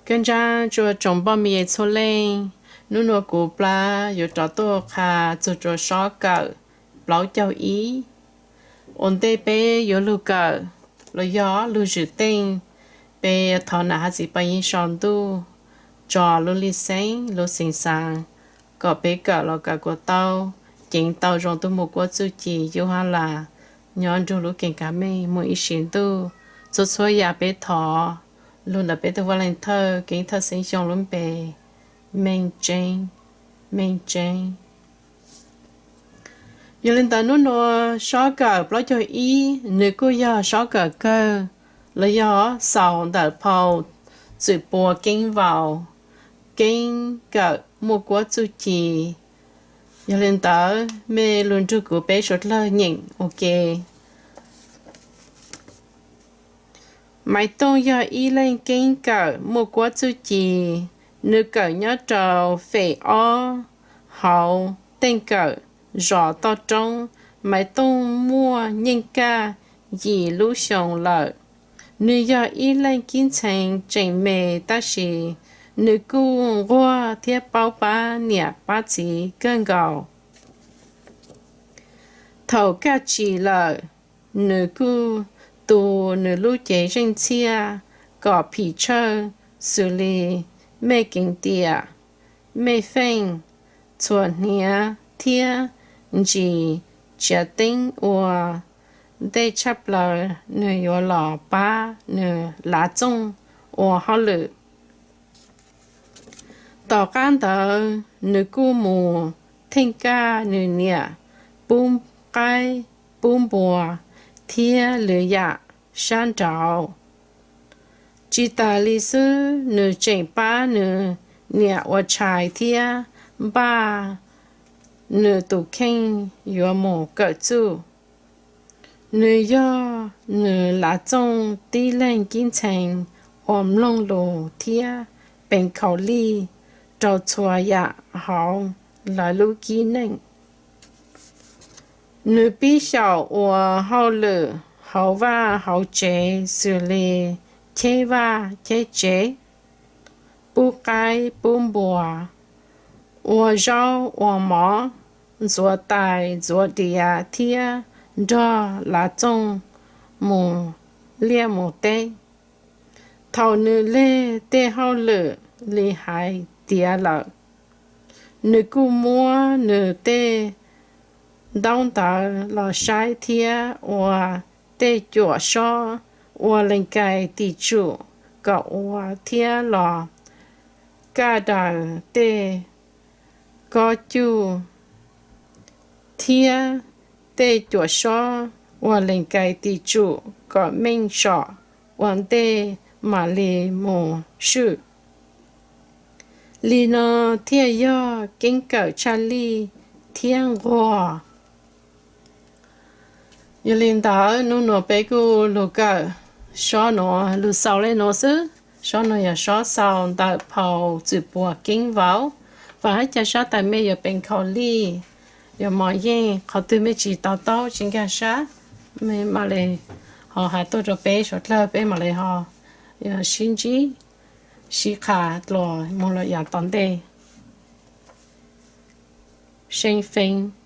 Kab ntsab rua tsoom npoj me txhua leej, nub nua kuv plab yuav rov tuaj qha txug rua sob kawm plaub caug ib. Ua ntej peb yuav lug kawm los yog lug zwm teej, peb thov nam has txiv paj yeeb sau ntuj tso lub lig xeeb lub xeev xaav kom peb kawm los kawm kuas tau, ceev tau zoo tuaj muaj kuab txuj ci yub hab las nyob nrug lub keeb kav meej moog ib sim ntuj. Txhua txhua yaam peb thov lug ntawm peb tug Vaaj Leej Thawj Keeb Thawj Xeeb Xyooj lub npe, Meej Tseeb, Meej Tseeb. Yog li ntawd nub nua sob kawm plaub caug ib nwg kuj yog sob kawm kawg los yog xaus ntawm phau Txwm Pua Keeb Vau, keeb kawm muaj kuab txuj ci. Yog li ntawd mej lug nrug kuv peb suav dlawg nyeem ua ke. Maiv Tooj yog ib leej keeb kawm muaj kuab txuj ci. Nwg kawm nyob rau fem ob hauv teej kawm zos toj roob. Maiv Tooj muaj nyeej kaj yim lub xyoos lawm. Nwg yog ib leej kib ntxhee tseem me tab sis nwg kuj nquag thiab paub pab niam pab txiv kawg nkaus. Thaum kaj tsim lawm, nwg kuj tu nwg lub cev zeej txhiaj kom phim tshawj xws li mej keev tiam, mej feej, txhuam hniav thiab ntsis tsiav teeb ua ntej tshaj plaws nwg yuav los pab nwg lav txooj ua hauj lwm. Tom qab ntawd nwg kuj mus theej kaj nwg niam pub qaib pub npua thiab lwm yaam sab nraud. Tsis tas li xwb, nwg tseem pab nwg niam ua tshais thiab npaj nwg tus kheej yuav mus kawm txuj. Nwg yog nwg lav txooj tib leeg kib ntxhee uas mloog lus thiab peev khaus lij rau txhua yaam hauv lawv lub kib neej. Nwg pib xyaum ua hauj lwm hauv vaj hauv tsev xws li cheb vaj cheb tsev, pub qaib pub npua, ua zaub ua mov, ntxuav tais ntxuav diav thiab nrog lav txooj mus liaj mus teb. Thaum nwg leg tej hauj lwm li hais tiav lawm, nwg kuj muab nwg tej ntaub ntawv los saib thiab ua tej cuam sob ua lees kais tim tsum kom ua thiab los kaj daws tej kob cuj thiab tej cuam sob ua lees kais tim tsum kom meej som ua ntej mam li mus swm. Li no thiaj yog keeb kawm tshaj lij thiab nquag. Yog li ntawd nub nua peb kuj lug kawm sob nuav lug xaus le nuav xwb. Sob nuav yog sob xaus ntawm phau Txwm Pua Keeb Vau. Vaam hab ca sab tas mej yuav peev khaus lij, yuav mos yeej, qhov twg mej tsis to taub tsis nkag sab, mej mam li ho has tuaj rau peb suav dlawg, peb mam li ho yuav sib ntsib sib qha dlua moog lug yav tom ntej. See feeb.